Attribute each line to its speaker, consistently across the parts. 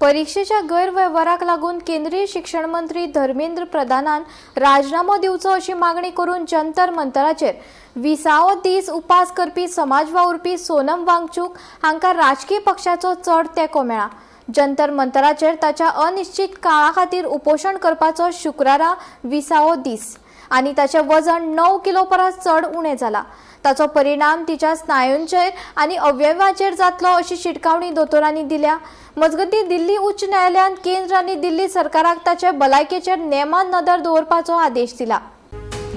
Speaker 1: परिक्षेच्या गैरवेव्हाराक लागून केंद्रीय शिक्षण मंत्री धर्मेंद्र प्रधानान राजीनामो दिवचो अशी मागणी करून जंतर मंतराचेर 20वो दीस उपास करपी समाज वावुरपी सोनम वांगचूक हांकां राजकीय पक्षाचो चड तेंको मेळ्ळा. जंतर मंतराचेर ताच्या अनिश्चित काळा खातीर उपोशण करपाचो शुक्रारा 20वो दीस आनी ताचें वजन 9 किलो परस चड उणें जाला. ताचो परिणाम तिच्या स्नायूंचेर आनी अवयवांचेर जातलो अशी शिटकावणी दोतोरांनी दिल्या. मजगतीं, दिल्ली उच्च न्यायालयान केंद्र आनी दिल्ली सरकाराक ताचे भलायकेचेर नेमान नदर दवरपाचो आदेश दिला.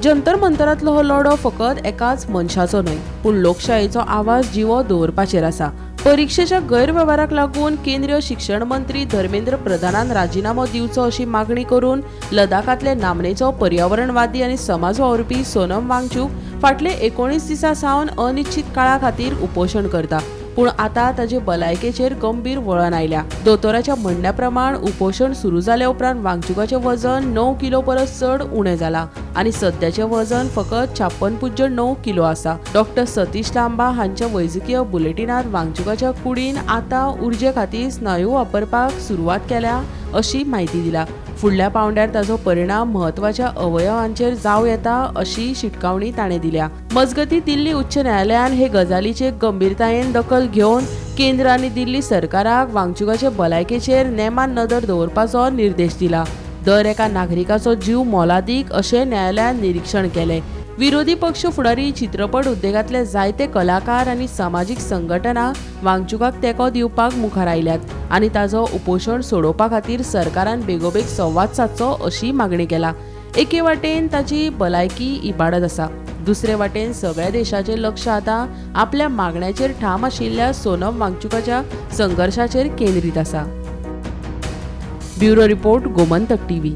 Speaker 2: जंतर मंतरांतलो हो लढो फकत एकाच मनशाचो न्हय, पूण लोकशायेचो आवाज जिवो दवरपाचेर आसा. परिक्षेच्या गैरवेव्हाराक लागून केंद्रीय शिक्षण मंत्री धर्मेंद्र प्रधानान राजिनामो दिवचो अशी मागणी करून लडाखांतले नामनेचो पर्यावरणवादी आनी समाज वावुरपी सोनम वांगचूक फाटले 19 दिसां सावन अनिश्चित काळा खातीर उपोशण करता. पूण आतां ताजे भलायकेचेर गंभीर वळण आयल्या. दोतोराच्या म्हणण्या प्रमाण उपोशण सुरू जाले उपरांत वांगचुकाचें वजन 9 किलो परस चड उणें जालां आनी सद्याचें वजन फकत 56.9 किलो आसा. डॉक्टर सतीश लांबा हांच्या वैजकीय बुलेटिनांत वांगचुकाच्या कुडीन आतां उर्जे खातीर स्नायू वापरपाक सुरवात केल्या अशी म्हायती दिल्या. फुडल्या पावंड्यार ताचो परिणाम म्हत्वाच्या अवयवांचेर जावं येता अशी शिटकावणी ताणें दिल्या. मजगतीं, दिल्ली उच्च न्यायालयान हे गजालीचेर गंभीरतायेन दखल घेवन केंद्र आनी दिल्ली सरकाराक वांगचुकाचे भलायकेचेर नेमान नदर दवरपाचो निर्देश दिला. दर एका नागरिकाचो जीव मोलादीक अशें न्यायालयान निरीक्षण केलें. विरोधी पक्ष फुडारी, चित्रपट उद्देगांतले जायते कलाकार आनी समाजीक संघटना वांगचुकाक तेंको दिवपाक मुखार आयल्यात आनी ताजो उपोशण सोडोवपा खातीर सरकारान बेगोबेग संवाद सादचो अशी मागणी केला. एके वाटेन ताची भलायकी इबाडत आसा, दुसरे वाटेन सगळ्या देशाचें लक्ष आतां आपल्या मागण्याचेर ठाम आशिल्ल्या सोनम वांगचुकाच्या संघर्शाचेर केंद्रीत आसा. Bureau report, Gomantak TV.